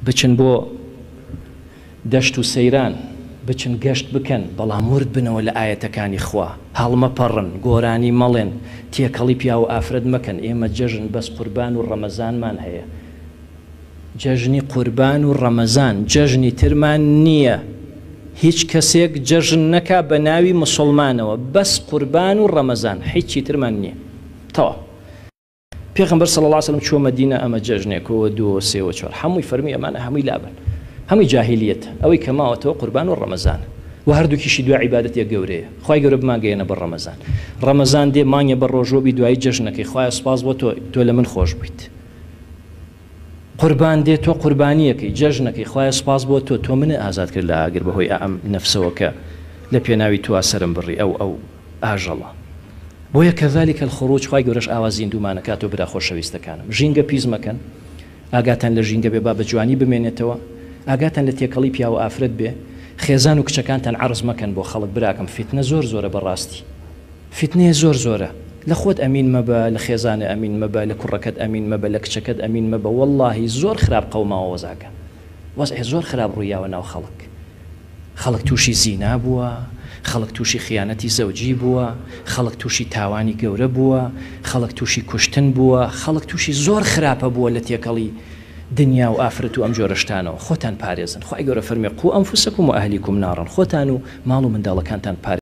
بچن بۆ دەشت و سەیران، بچن گەشت بکەن، بەڵام ورد بنەوە لە ئایەتەکانی خوا، هەڵمەپەڕن، گۆرانی مەڵێن، تێکەڵی پیاو و ئافرەت مەکەن، ئێمە جەژن بەس قوربان و ڕەمەزانمان هەیە، جەژنی قوربان و ڕەمەزان، جەژنی ترمان نییە، هیچ کەسێک جەژن نەکا بە ناوی موسوڵمانەوە، بەس قوربان و ڕەمەزان، هیچی ترمان نییە. تەواو. پێغەمبەر صلی اللە علیە وسلم چووە مەدینە ئەمە جەژنێکەوە دووە سێوە چوار هەمووی فەرمووی ئەمانە هەمووی لابەن هەمووی جاهیلیەتە ئەوەی کە ماوەتەوە قوربان و ڕەمەزانە وە هەردووکیشی دوا عیبادەتێک گەورەیە خوای گەورە بمانگەیەنە بە ڕەمەزان ڕەمەزان دێ مانگێ بە ڕۆژوە بی دوایی جەژنەکەی خوایە سوپاس بۆ تۆ تۆ لە من خۆش بوویت قوربان دێ تۆ قوربانیەکەی جەژنەکەی خوایە سوپاس بۆ تۆ تۆ منت ئازاد کرد لە ئاگر بەهۆی ئەم نەفسەوە کە لە پێناوی تۆ سەرم بڕی ئەو ئەو ئاژەڵە بۆیە کذلک الخروج خوای گەورەش ئاوا زیندوومانەکاتەوە برا خۆشەویستەکانم ژینگە پیس مەکەن ئاگاتان لە ژینگە بێ با بە جوانی بمێنێتەوە ئاگاتان لە تێکەڵی پیاو و ئافرەت بێ خێزان و کچەکانتان عەرز مەکەن بۆ خەڵک براکەم فیتنە زۆر زۆرە بەڕاستی فیتنەیە زۆر زۆرە لە خۆت ئەمین مەبە لە خێزانە ئەمین مەبە لە کوڕەکەت ئەمین مەبە لە کچەکەت ئەمین مەبە وەڵاهی زۆر خراپ قەوماوە وەزعەکە وەزعێ زۆر خراپ ڕوویاوە ناو خەڵک خەڵک تووشی زینا بووە، خەڵک تووشی خیانەتی زەوجی بووە، خەڵک تووشی تاوانی گەورە بووە، خەڵک تووشی کوشتن بووە، خەڵک تووشی زۆر خراپە بووە لە تێکەڵی دنیا و ئافرەت و ئەم جۆرە شتانەوە، خۆتان پارێزن، خوای گەورە فەرمووی، قو انفسکم و اهلیکم نارا، خۆتان و ماڵ و منداڵەکانتان پارێزن.